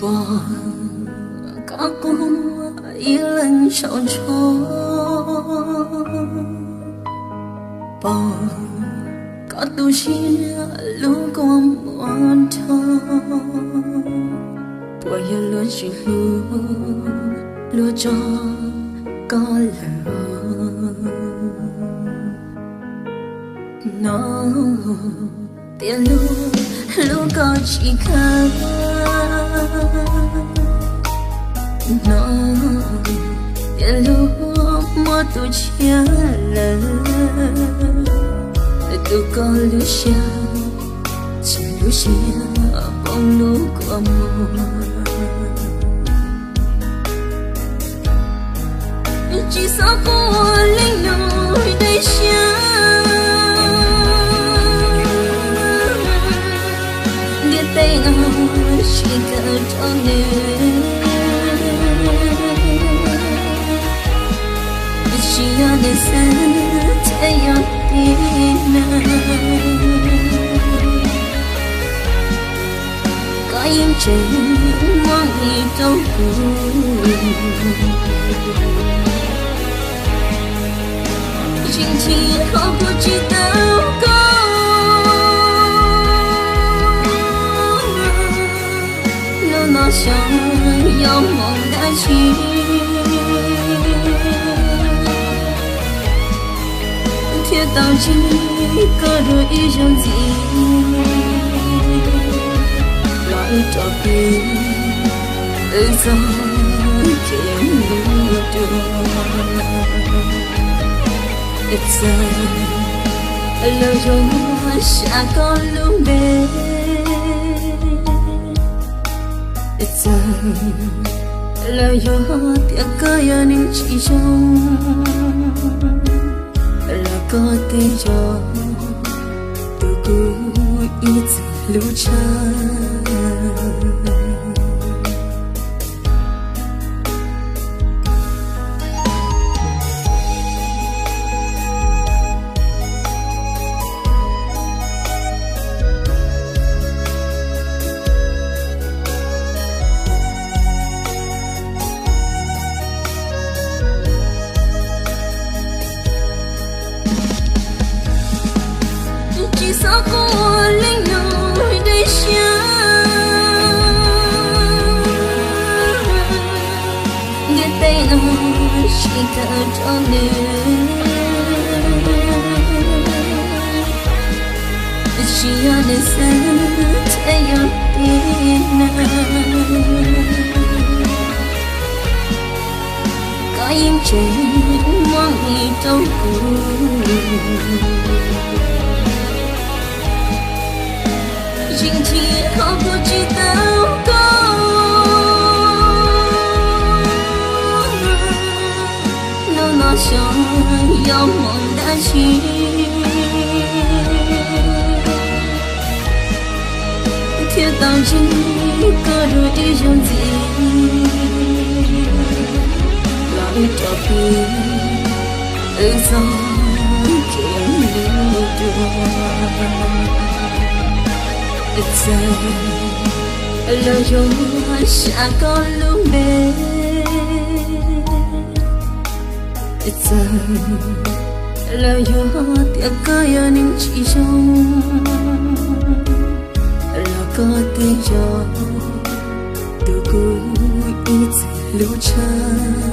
Pom koj quaj ib leeg saum ntshua, pom koj tu siab lub kua muag nrho, puas yog luag tsis hlub, luag tso koj lawm? No tias luag hlub koj tsis kheev, no tias luag muaj tus tshiab lawm, tus koj lub siab tsis lub siab poob lub kua muag. Tsis txhob quaj ua leej nus dej siab, ntiaj teb no tsis kawm rau nws, tsis yog nws xwb thiaj yog tib neeg. Koj yeej tseem muaj nqis rau kuv, zeem tsis ho kuv tsis tau koj. Hnub no xyov yog hmoov dab tsi thiaj tau ntsib koj dua ib zaug ntxiv, los wb rov pib wb txoj kev hlub dua. Txawm los yog sam koj lub npe, txawm los yog tias koj yog neeg tsis zoo, los koj twb yog tus kuv ib txwm hlub tshaj. Tsis txhob quaj ua leej nus dej siab, ntiaj teb no tsis kawm rau nws, tsis yog nws xwb thiaj yog tib neeg. Koj yeej tseem muaj nqis rau kuv, zeem tsis ho kuv tsis tau koj. Hnub no xyov yog hmoov dab tsi thiaj tau ntsib koj dua ib zaug ntxiv, los wb rov pib wb txoj kev hlub dua. Txawm los yog sam koj lub npe, txawm los yog tias koj yog neeg tsis zoo, los koj twb yog tus kuv ib txwm hlub tshaj.